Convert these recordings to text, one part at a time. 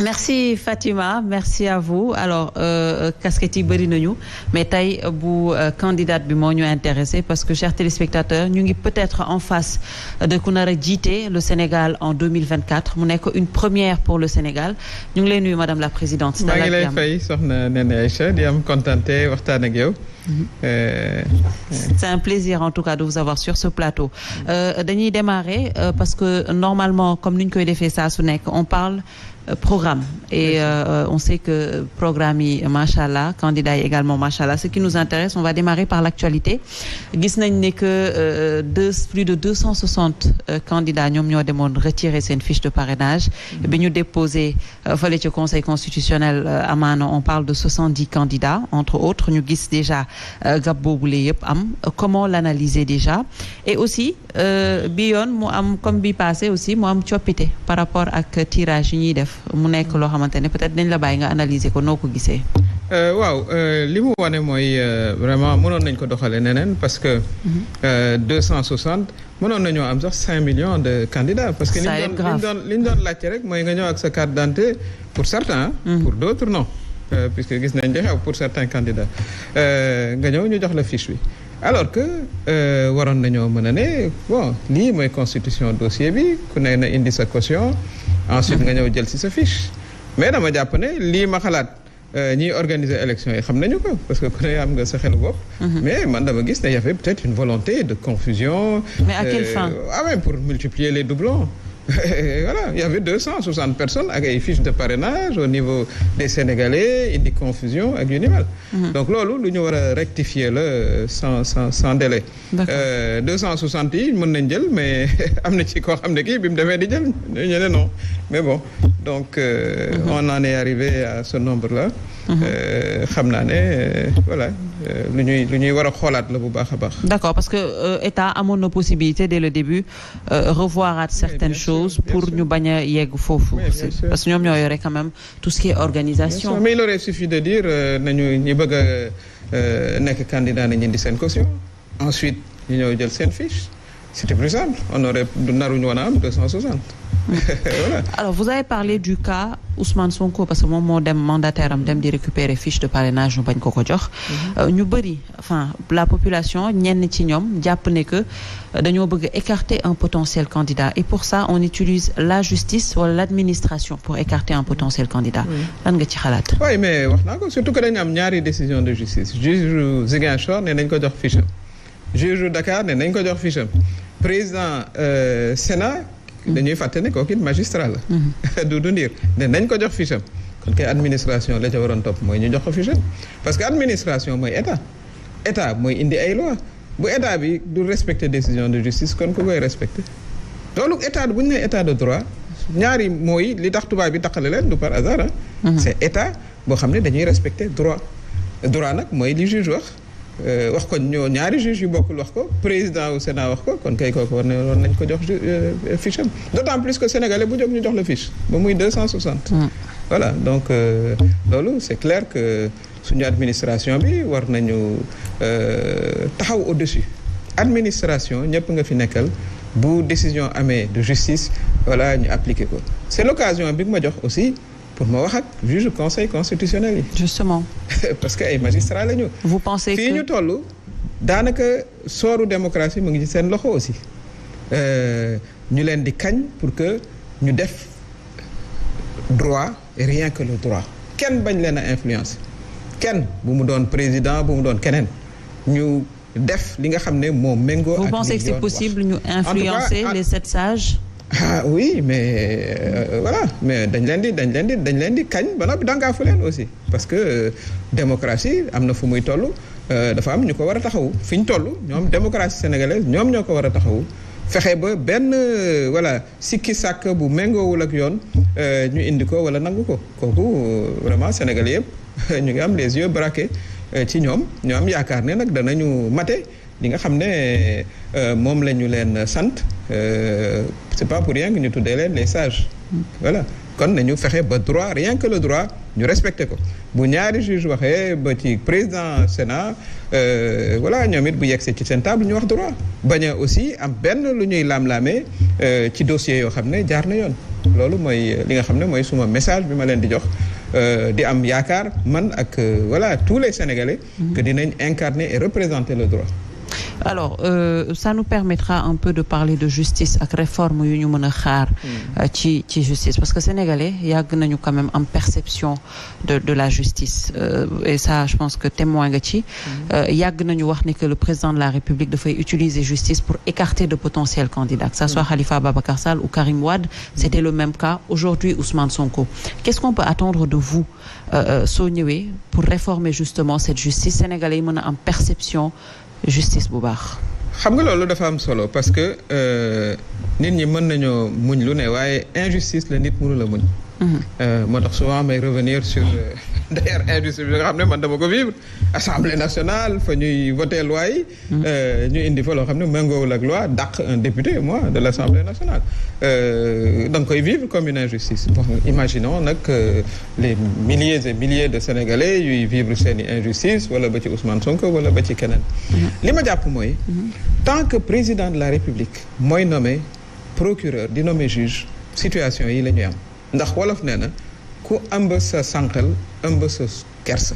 merci Fatima, merci à vous. Alors casquette yi bëri nañu mais tey bu candidate bi moo ñu intéressé parce que chers téléspectateurs ñu ngi peut-être en face de ku nar a jiite le Sénégal en 2024 mu nekk une première pour le Sénégal ñu ngi lay nuyu madame la présidente. maa ngi lay fay soxna Néné Aïcha di am contenté waxtaan ak yow. C'est un plaisir en tout cas de vous avoir sur ce plateau. Dañuy démarrer parce que normalement comme ni ñu koy defee saa su nekk on parle programme et on sait que programme yi machallah candidat yi également machallah. Ce qui nous intéresse, on va démarrer par l'actualité. Gis nañ ne que plus de 260 candidats ñoom ñoo demoon retirer seen fiche de parrainage bi ñu déposé fële ci conseil constitutionnel. Amaana on parle de 70 candidats entre autres ñu gis déjà gab boobule yëpp am. Comment l'analyser déjà et aussi bi yoon mu am comme bi passé aussi mu am coppite par rapport ak tirage yi ñuy def mu nekk loo xamante ne peut-être dañ la bàyyi nga analyser ko noo ko gisee. waaw li mu wane mooy vraiment mënoon nañ ko doxalee neneen parce que 260 mënoon nañoo am sax 5 millions de candidats. parce que li ñu doon laajte rek mooy nga ñëw ak sa carte d'identité pour certains. pour d'autres non. puisque gis nañ li xew pour certains candidats nga ñëw ñu jox la fiche bi alors que waroon nañoo mën a ne bon lii mooy constitution dossier bi ku ne na indi sa caution ensuite nga ñëw jël ci sa fiche mais dama jàpp ne lii ma xalaat ñiy organiser élection yi xam nañu ko parce que ku ne am nga sa xelu bopp mais man dama gis ne y avait peut-être une volonté de confusion. Mais à quelle fin? Pour multiplier les doublons. Voilà, il y avait 260 personnes avec des fiches de parrainage au niveau des Sénégalais, indi confusion ak yu ni mel. Donc loolu lu ñu war a rectifier la sans délai. 260 yi mën nañ jël mais am na ci koo xam ne kii bi mu demee di jël ñu ne non mais bon donc on en est arrivé à ce nombre-là. xam naa ne voilà lu ñuy war a xoolaat la bu baax a baax. D'accord, parce que État amoon na possibilité dès le début revoir certaines choses pour ñu bañ a yegg foofu. Parce que ñoom ñoo yore quand même tout ce qui est organisation. Mais il aurait suffi de dire nañu ñi bëgg a nekk candidat nañu indi seen caution ensuite ñu ñëw jël seen fiche c'était plus simple on aurait naruñu woon a am 260. Voilà. Alors vous avez parlé du cas Ousmane Sonko parce que moom moo dem mandataire am dem di récupérer fiche de parrainage ñu bañ ko jox. ñu bëri enfin la population ñenn ci ñoom jàpp ne que dañoo bëgg écarter un potentiel candidat et pour ça on utilise la justice wala l'administration pour écarter un potentiel candidat. Lan nga ci xalaat. Oui mais wax naa ko surtout que dañu am ñaari décision de justice juge Ziguinchor ne nañ ko jox fiche am juge Dakar ne nañ ko jox fiche am président Sénat. dañuy fàtte ne kooku it magistrat la. du ndir ne nañ ko jox fiche am kon kay administration la ca waroon topp mooy ñu jox ko fiche am parce que administration mooy état mooy indi ay loi bu état bi du respecter décision de justice kon ku koy respecter loolu état bu ñu nee état de droit ñaari mooy li tax tubaab bi taqale leen du par hasard c'est état boo xam ne dañuy respecter droit nag mooy li juge wax ko ñoo ñaari juge yu bokkul wax ko président au Sénat wax ko kon kay kooku war nañ ko jox fiche am d'autant plus que sénégalais bu jóg ñu jox la fiche ba muy 260. Voilà donc loolu c'est clair que suñu administration bi war nañu taxaw au-dessus administration ñëpp nga fi nekkal bu décision amee de justice voilà ñu appliquer ko c'est l'occasion bi nga ma jox aussi pour ma wax ak juge conseil constitutionnel yi. Justement. Parce que ay magistrats la ñu. Vous pensez que fii ñu toll daanaka sooru démocratie mu ngi ci seen loxo aussi ñu leen di kañ pour que ñu def droit et rien que le droit kenn bañ leen a influencer kenn bu mu doon président bu mu doon keneen ñu def li nga xam ne moo méngoo. Vous pensez que c'est possible ñu influencer les 7 sages. Ah oui mais voilà mais dañ leen di kañ ba noppi dangaafu leen aussi parce que démocratie am na fu muy toll dafa am ñu ko war a taxawu fi ñu toll ñoom démocratie sénégalaise ñoom ñoo ko war a taxawu fexe ba benn voilà sikki sàkk bu méngoowul ak yoon ñu indi ko wala nangu ko kooku vraiment sénégalais yëpp ñu ngi am les yeux braqués ci ñoom ñoo am yaakaar ne nag danañu mate li nga xam ne moom la ñu leen sant c'est pas pour rien que ñu tuddee leen les sages voilà kon nañu fexe ba droit rien que le droit ñu respecté ko bu ñaari juge waxee ba ci président Sénat voilà ñoom it bu yegsee ci seen table ñu wax droit bañ a aussi am benn lu ñuy laam-laamee ci dossier yoo xam ne jaar na yoon loolu mooy li nga xam ne mooy suma message bi ma leen di jox di am yaakaar man ak voilà tous les Sénégalais que dinañ incarner et représenter le droit. Alors ça nous permettra un peu de parler de justice ak réforme yu ñu mën a xaar ci justice parce que sénégalais yàgg nañu quand même am perception de la justice et ça je pense que témoin nga ci yàgg nañu wax ni que le président de la République dafay utiliser justice pour écarter de potentiels candidats que ça soit Khalifa Ababacar Sall ou Karim Wade c'était le même cas aujourd'hui Ousmane Sonko qu'est-ce qu'on peut attendre de vous soo ñëwee pour réformer justement cette justice sénégalais yi mën a am perception justice bu baax. xam nga loolu dafa am solo parce que nit ñi mën nañoo muñ lu ne waaye injustice la nit mënu la muñ. moo tax souvent may revenir sur d'ailleurs injustice bi nga xam ne man dama ko vivre Assemblée nationale fa ñuy voter loi yi. ñu indi fa loo xam ne méngoowul ak loi dàq un député moi de l'Assemblée nationale. da nga koy vivre comme une injustice bon imaginons nag les milliers et milliers de Sénégalais yuy vivre seeni injustice wala ba ci Ousmane Sonko wala ba ci keneen. li ma jàpp mooy. tant que président de la République mooy nommé procureur di nommé juge situation yi la ñuy am. ndax wolof nee na ku ëmb sa sànqal ëmb sa kersa.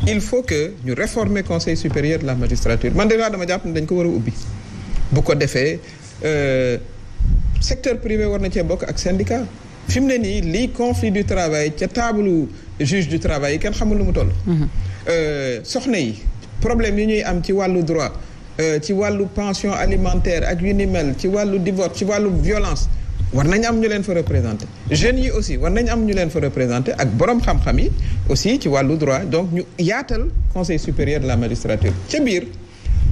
il faut que ñu réformer conseil supérieur de la magistrature man déjà dama jàpp ne dañ ko war a ubbi. bu ko defee secteur privé war na cee bokk ak syndicat fi mu ne nii lii conflit du travail ca taabalu juge du travail yi kenn xamul lu mu toll. soxna yi problème yi ñuy am ci wàllu droit ci wàllu pension alimentaire ak yu ni mel ci wàllu divorce ci wàllu violence. war nañ am ñu leen fa représenter jeunes yi aussi war nañ am ñu leen fa représenter ak borom xam-xam yi aussi ci wàllu droit donc ñu yaatal conseil supérieur de la magistrature ca biir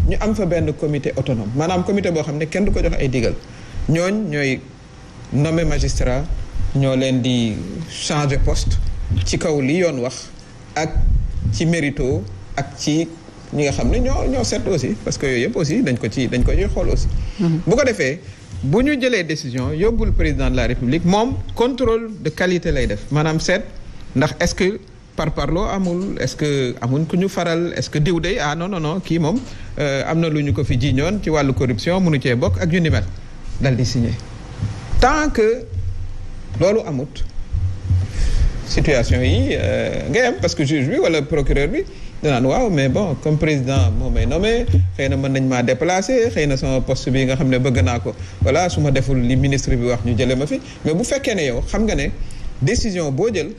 ñu am fa benn comité autonome maanaam comité boo xam ne kenn du ko jox ay digal ñooñ ñooy nommer magistrat ñoo leen di changer poste ci kaw li yoon wax ak ci mérito ak ci ñi nga xam ne ñoo seet aussi parce que yooyu yëpp aussi dañ ko ciy xool aussi bu ko defee bu ñu jëlee décision yóbbul président de la République moom contrôle de qualité lay def maanaam seet ndax est-ce que par parloo amul est-ce que amuñ ku ñu faral est-ce que diw day non kii moom am na lu ñu ko fi jiiñoon ci wàllu corruption mënu cee bokk ak yu ni mel dal di signer tant que loolu amut situation yi ngay am parce que juge bi wala procureur bi danaan waaw mais bon comme président moo may nommé xëy na mën nañ maa déplacer xëy na sama poste bi nga xam ne bëgg naa ko voilà su ma deful li ministre bi wax ñu jëlee ma fi mais bu fekkee ne yow xam nga ne décision boo jël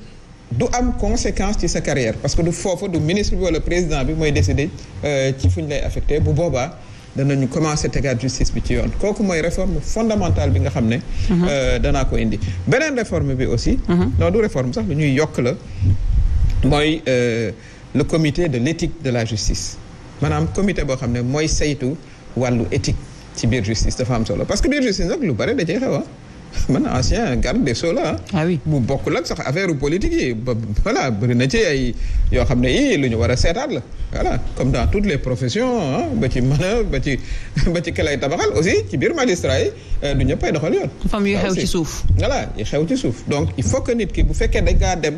du am conséquence ci sa carrière parce que du foofu du ministre bi wala président bi mooy décider ci fu ñu lay affecté bu boobaa danañu commencer tegaat justice bi ci yoon kooku mooy réforme fondamentale bi nga xam ne danaa ko indi beneen réforme bi aussi non du réforme sax lu ñuy yokk la mooy le comité de l'éthique de la justice maanaam comité boo xam ne mooy saytu wàllu éthique ci biir justice dafa am solo parce que biir justice nag lu bare da cay xew man ancien garde des Sceaux la oui bu bokkul ak sax affaire politique yi ba voilà bëri na ci ay yoo xam ne yii lu ñu war a seetaat la voilà comme dans toutes les professions ba ci ba ci ki lay tabaxal aussi ci biir magistrat yi du ñëppay doxal yoon. fam yu xew ci suuf. voilà yi xew ci suuf donc il faut que nit ki bu fekkee dañ kaa dem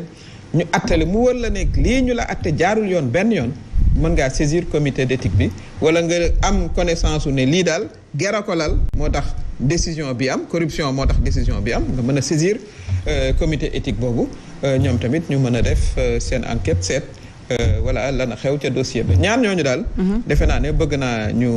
ñu attale mu wër la nekk lii ñu la atte jaarul yoon benn yoon mën ngaa saisir comité d'éthique bi wala nga am connaissance ne lii daal gera ko lal moo tax décision bi am corruption moo tax décision bi am nga mën a saisir comité éthique boobu ñoom tamit ñu mën a def seen enquête seet voilà lana xew ca dossier bi ñaar ñooñu daal defe naa ne bëgg naa ñu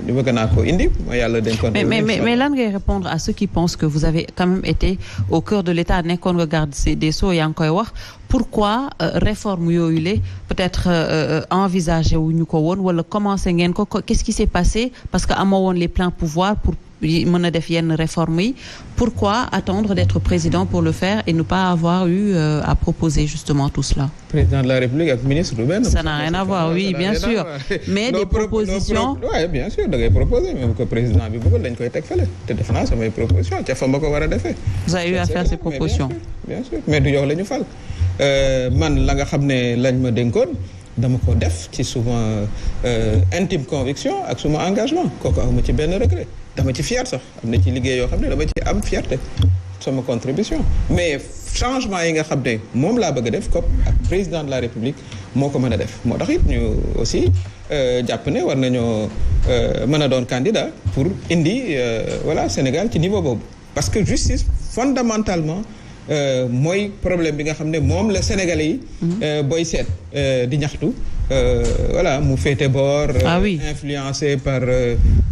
bëgg naa ko indi mooy yàlla dañ ko mais lan ngay répondre à ceux qui pensent que vous avez quand même été au cœur de l'État nekkoon nga garde des Sceaux yaa ngi koy wax pourquoi réforme yooyu la peut-être envisagé wu ñu ko woon wala commencé ngeen ko qu'est-ce qui s'est passé parce que amoo woon les pleins pouvoirs pour mën a def yenn réformes yi pourquoi attendre d'être président pour le faire et ne pas avoir eu à proposer justement tout cela. Président de la République ak ministre du benn. Ça n'a rien à voir oui bien sûr mais des propositions. oui bien sûr da ngay proposer même que président bi bëggul dañ koy teg fële te def naa samay proposition ca fa ma ko war a defee. Vous avez eu à faire ces propositions. bien sûr mais du yow la ñu fal man la nga xam ne lañ ma dénkoon dama ko def ci suma intime conviction ak suma engagement kooku awma ci benn regret dama ci fier sax am na ci liggéey yoo xam ne dama ci am fierté sama contribution mais changement yi nga xam ne moom laa bëgg a def comme ak président de la République moo ko mën a def moo tax it ñu aussi jàpp ne war nañoo mën a doon candidat pour indi voilà Sénégal ci niveau boobu parce que justice fondamentalement mooy problème bi nga xam ne moom la Sénégalais yi booy seet di ñaxtu voilà mu féete boor influencé par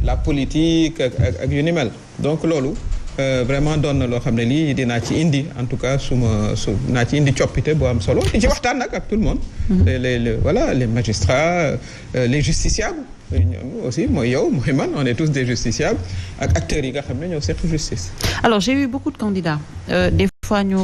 la politique ak yu ni mel donc loolu vraiment doon na loo xam ne lii dinaa ci indi en tout cas naa ci indi coppite boo am solo di ci waxtaan nag ak tout le monde voilà les magistrats les justiciables ñoom aussi mooy yow mooy man on est tous des justiciables ak acteurs yi nga xam ne ñoo seq justice. Alors j'ai eu beaucoup de candidats des fois ñu